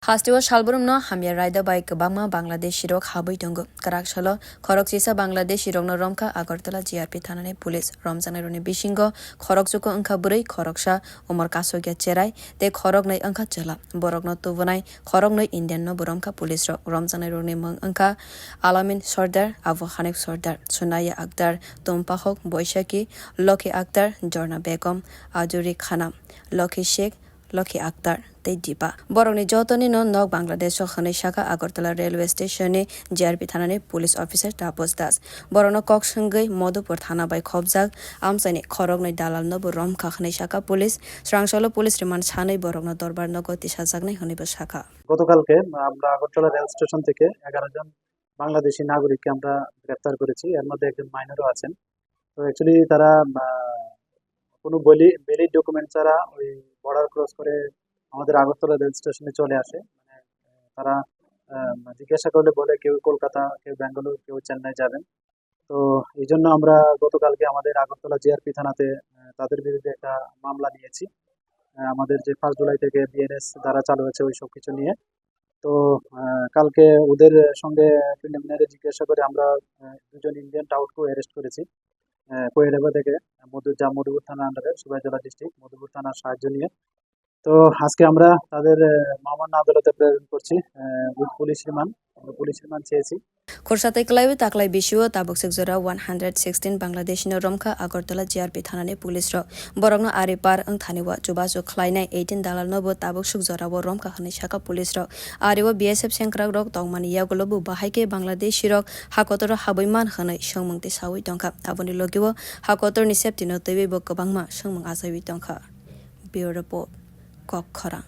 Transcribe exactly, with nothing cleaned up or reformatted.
Hasteo salbrumno hamya raida bai kwbangma Bangladeshirok habwi tongo. Kwrak salo khorok chisa Bangladeshirokno romkha Agartala G R P thanani police. Romjaknairokni bisingo khorok chuko wngkha bwrwi, khoroksa umor kasokya cherai tei khoroknwi wngkha chwla. Borokno tubunai khoroknwi Indian no bo romkha police rok. Romjaknairokni mung wngkha Alamin Sordar, Abu Hanif Sordar, Sunaya Akhtar, Tumpahok Boishaki, Lokhi Akhtar, Jorna Begum, Ajuri Khanam, Lokhi Sheikh, Lokhi Akhtar tei Dipa. Borokni jotoni no nok Bangladesh o hwnwi sakha Agartala railway station ni G R P thanani police officer Tapos Das. Borokno kok swngwi Madhupur thana bai khopjak amchaini khoroknwi dalal no bo romkha hwnwi sakha police. Swrang salo police remand sanwi borokno dorbar nogo tisajaknai hwnwi bo sakha. গতকালকে আমরা Agartala rail station থেকে এগারো জন বাংলাদেশি নাগরিককে আমরা গ্রেপ্তার করেছি। এর মধ্যে একজন মাইনরও আছেন। তো অ্যাকচুয়ালি তারা, আহ, কোনো ভ্যালি-, ভ্যালিড ডকুমেন্ট ছাড়া ওই বর্ডার ক্রস করে আমাদের আগরতলা রেল স্টেশনে চলে আসে। মানে, তারা, আহ, জিজ্ঞাসা করলে বলে কেউ কলকাতা, কেউ ব্যাঙ্গালোর, কেউ চেন্নাই যাবেন। তো এই জন্য আমরা গতকালকে আমাদের আগরতলা জি আর পি থানাতে, আহ, তাদের বিরুদ্ধে একটা মামলা নিয়েছি। আহ, আমাদের যে ফার্স্ট জুলাই থেকে বি এন এস ধারা চালু হয়েছে ওই সব কিছু নিয়ে। তো, আহ, কালকে ওদের সঙ্গে প্রিলিমিনারি জিজ্ঞাসা করে আমরা, আহ, দুজন ইন্ডিয়ান টাউটকেও অ্যারেস্ট করেছি, আহ, কোয়েডাবা থেকে, মধু-, যা মধুপুর থানার আন্ডারে, সুবাইজলা ডিস্ট্রিক্ট, মধুপুর থানার সাহায্য নিয়ে। তো আজকে আমরা তাদের, আহ, মহামান্য আদালতে প্রেরণ করছি, আহ, উইথ পুলিশ রিমান্ড, আমরা পুলিশ রিমান্ড চেয়েছি। Khorsa tei kwlaiwi taklai bisio tabukswk jora one hundred sixteen Bangladeshi no romkha Agartala G R P thanani police rok. Borokno ari par wngthani o chubachu khlainai eighteen dalal no bo tabukswk jora o romkha hwnwi sakha police rok. Ari o B S F sengkrak rok tongmani yagulo bo bahai khe Bangladeshi rok hakotoro habwi man hwnwi swngmung tei sawi tongkha. Aboni logi o hakotorni safety no twiwi bo kwbangma swngmung achaiwi tongkha. Bureau Report, Kok Khorang.